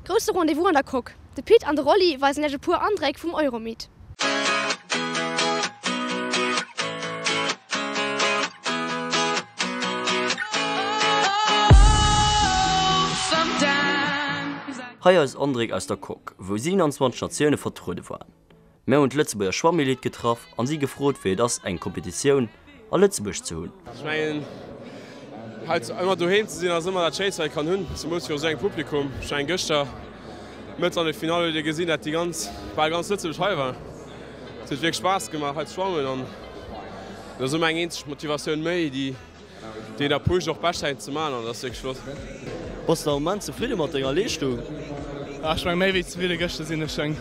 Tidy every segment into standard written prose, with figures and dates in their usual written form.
Grousse Rendez-vous an der Coque. De Pit an de Rolli weisen iech e puer Andréck vum Euromeet. Hei eis Andréck aus der Coque, wou 27 Natioune vertruede waren. Mär hunn d'Lëtzebuerger Schwammelite getraff an si gefrot wéi et ass eng Kompetitioun a Lëtzebuerg ze hunn. Ech mengen hei ëmmer doheem ze sinn ass ëmmer dat schéinst wat ee kann hunn, zemools viru sou engem Publikum. Ech mengen gëschter mëttes an der Finall huet ee gesinn dat déi ganz, bal ganz Lëtzebuerg hei war. Et huet wierklech Spaass gemaach hei ze schwammen an et ass ëmmer eng eenzeg Motivatioun méi déi Deen da pusht och Beschtzäiten ze maachen an dat ass wierklech flott. Bass de am Moment zefridde mat denger Leeschtung? Ech meng méi wéi zefridde. Gëschter sinn ech eng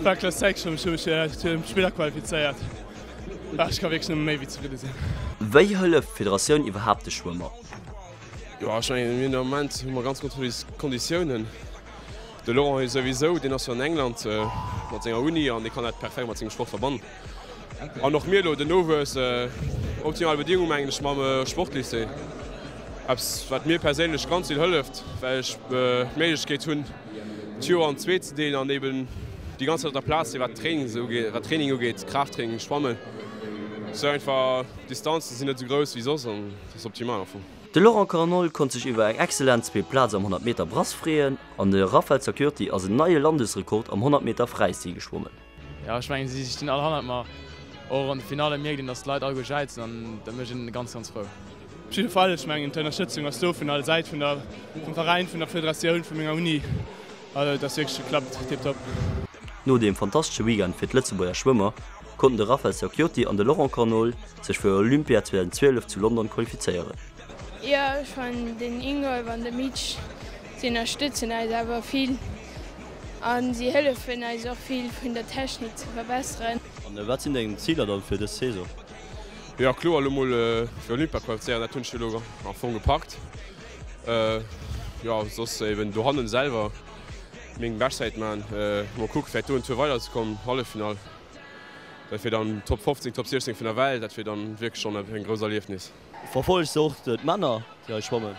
Weltklass Zäit geschwommen, ech hu mech fir d'Spiller qualifizéiert. Ech ka wierklech nëmme méi wéi zefridde sinn. Wéi hëlleft d'Federatioun iwwerhaapt de Schwëmmer? Jo ech mengen mir hunn am Moment hu mer ganz gutt Konditiounen. De Laurent souwisou, deen ass jo an England mat senger Uni an dee kann dat perfekt mat sengem Sport verbannen. An och mir elo, den Nowuess, optimal Bedingung mengen ech mam Sportlycée. Eppes wat mir perséinlech ganz vill hëlleft, well ech d'Méiglechkeet hunn d'Joer an zweet ze deelen an eben déi ganz Zäit op der Plaz sinn, wat Training ugeet, Kraafttraining, Schwammen. Sou einfach, d'Distanze sinn net esou grouss wéi soss an dat ass optimal am Fong. De Laurent Carnol konnt sech iwwer eng excellent zweet Plaz am 100 Meter Brass freeën an de Raphael Zacchiotti ass en neie Landesrekord am 100 Meter Fräistil geschwommen. Jo, ech mengen si stinn all hannert mer. Och an de Finalle mierkt een, datt d'Leit alleguer jäizen an dat mécht een ganz, ganz frou. Op jidde Fall, ech mengen d'Ënnerstëtzung ass do vun all Säit, vun der, vum Veräin, vun der Federatioun, vu menger Uni. Also et ass wierklech geklappt, tiptop. No deem fantastesche Weekend fir d'Lëtzebuerger Schwëmmer konnten de Raphael Serchiotti an de Laurent Carnol sech fir Olympia 2012 zu London qualifizéieren. Jo, ech fannen den Ingolf an de Mitch, si ënnerstëtzen eis awer vill. An si hëllefen eis och vill vun der Technik ze verbesseren. An wat sinn deng Ziler dann fir dës Saison? Jo kloer elo mol fir Olympia qualifizéieren, dat hunn ech elo am Fong gepackt. Jo soss eben dohannen selwer meng Beschtzäit man, mol kucken vläit do en Tour weider ze kommen, Halleffinall, dat wier dann Top 15, Top 16 vun der Welt, dat wier dann wierklech schonn en grousst Erliefnis. Verfollegs de och d'Männer déi hei schwammen?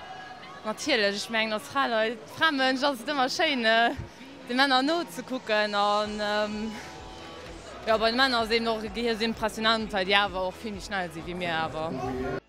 Natierlech, ech mengen als Fra, Framënsch ass et ëmmer schéin de Männer nozekucken an jo bei de Männer ass eben och hir sinn impressionant well déi awer och vill méi schnell si wéi mir awer.